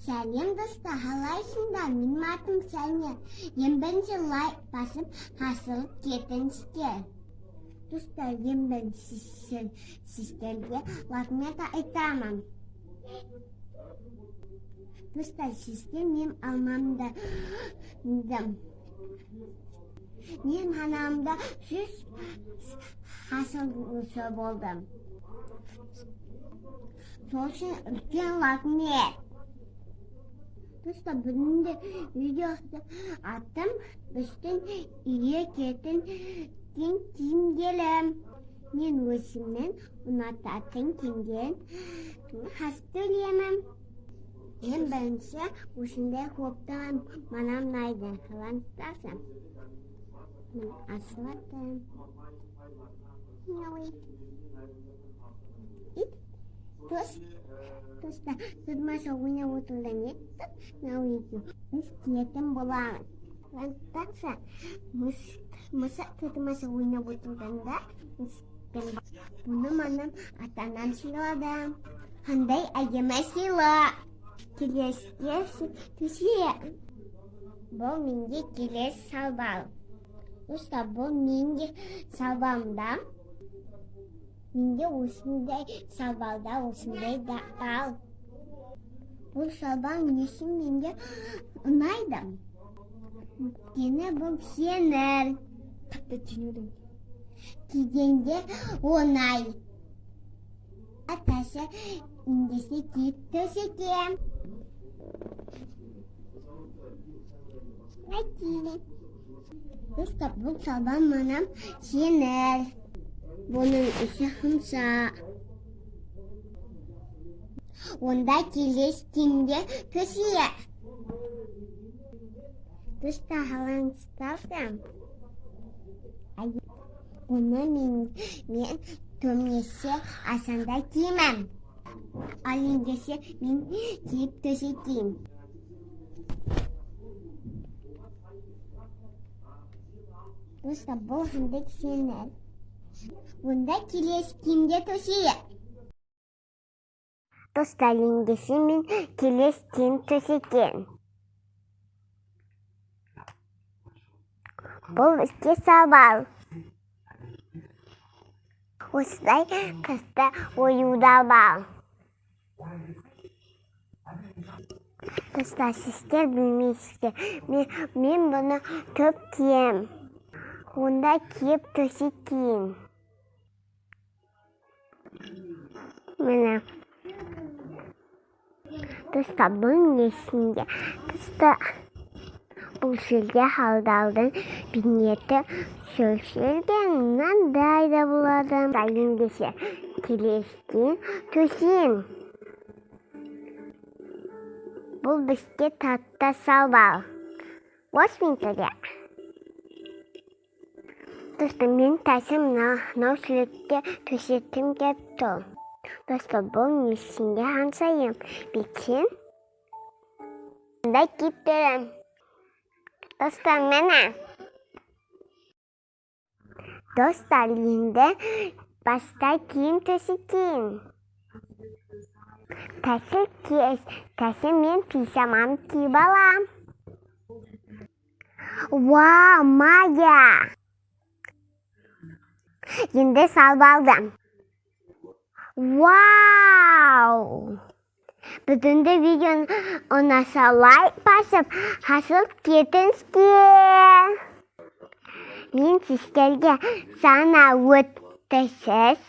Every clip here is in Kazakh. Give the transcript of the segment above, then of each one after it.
Сәлем, достар, қалайсыңдар? Менің атым Сәния. Ең бірінші лайк басып, қосылып кетіңіздер. Достар, ең бірінші сіздерге рахмет айтамын. Достар, сізге мен алмамды. Мен каналымда 100 қосылушы болдым. Сол үшін үлкен рахмет. Достар, бүгін де видеода аттым біздің үйге киетін киімдерім. Мен өзімнің ұнататын киімдерін қасып төлеймін. Ең бірінші осындай кофта маған ұнайды. Қараңыздаршы. Міне, ашылады. Ой. Ит. Достар, тұрмаса ойнап отырған еді. Мынау екеу. Біз киетін боламыз. Қараңыздаршы. Мысық тұрмаса ойнап отырғанда мысықпен. Бұны маған ата-анам сыйлады. Қандай әдемі сыйлық. Келесіге төсек. Бұл менде келесі шалбар. Достар, бұл менде шалбарымда. Менде осындай шалбарда осындай да бар. Бұл шалбар не үшін менде ұнайды? Өйткені бұл жеңіл. Қатты түйнедің. Кигенде оңай. Атасы ендеше киіп төсекем. Әкелі. Достар, бұл шалбар маған жеңіл. Бұның іші жұмсақ. Онда келесі киімде төсек. Достар, қараңыздаршы. Бұны мен көбінесе асанда киемін. Ал ендеше мен киіп төсетейін. Достар, бұл қандай жеңіл. Онда келесі киімге төсейік. Достар, ендеше мен келесі киім төсетейін. Бұл бізге шалбар. Осылай қыста оюда бар. Достар, сіздер білмейсіздер. Мен бұны көп киемін. Онда киіп төсетейін. Міне. Достар, бұл несінде? Достар, бұл жерде халдалдың бейнеті шешілген, мынандай да болады. Ендеше келесіден төсейін. Бұл бізге татты шалбар. Осымен керек. Достар, мен тәсім мынау суретке төсеткім келіп тұр. Достар, бұл несінде ханшайым? Бекен? Мында киіп тұрамын. Достар, міне. Достар, енді баста киім төсетейін. Тәсіл кез, тәсіл мен пижамамды киіп алам. Вау, магия! Енді салып алдым. Вау! Бүгінгі видеоны ұнаса лайк басып, қосылып кетіңіздер. Мен сіздерге сана өттісіз,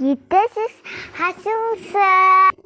еттісіз, қосылсын.